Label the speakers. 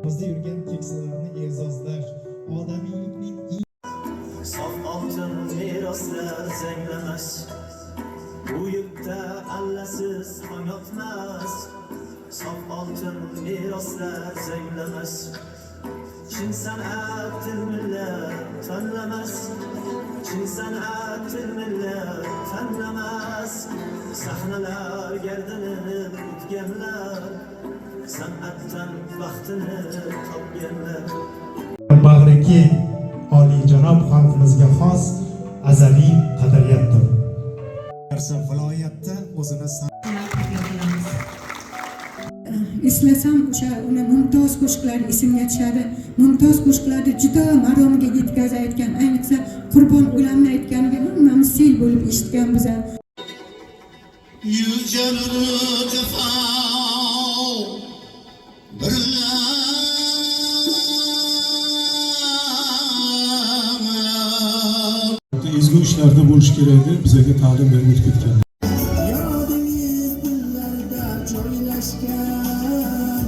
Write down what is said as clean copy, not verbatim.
Speaker 1: Bizda yurgan keksalarni e'zozlash odamiylikning eng
Speaker 2: Sof oltin meroslar zanglamas. Bu yurtda allasiz tong otmas. Sof oltin meroslar zanglamas. Chin san'at til millat tanlamas. Chin san'at til millat tanlamas. Sahnalar gardinib o'tganlar, san'atdan baxtini topganlar.
Speaker 1: Bag'ri keng, oliyjanob xalqimizga xos azaliy qadriyatdir. Qarshi viloyatda o'zini
Speaker 3: Taklif. Eslasam, o'sha uni mumtoz qo'shiqlari esimga tushadi. Mumtoz qo'shiqlarni juda maromiga yetkazib aytgan, ayniqsa "Qurbon o'lamni" aytganiga hammamiz sel bo'lib eshitganmiz.
Speaker 4: Yuz jabr jafo birla.
Speaker 5: Ezgu ishlarda bo'lish kerak deb bizga ta'lim berib o'tib ketgan.
Speaker 4: Yodingiz dillarda joylashgan.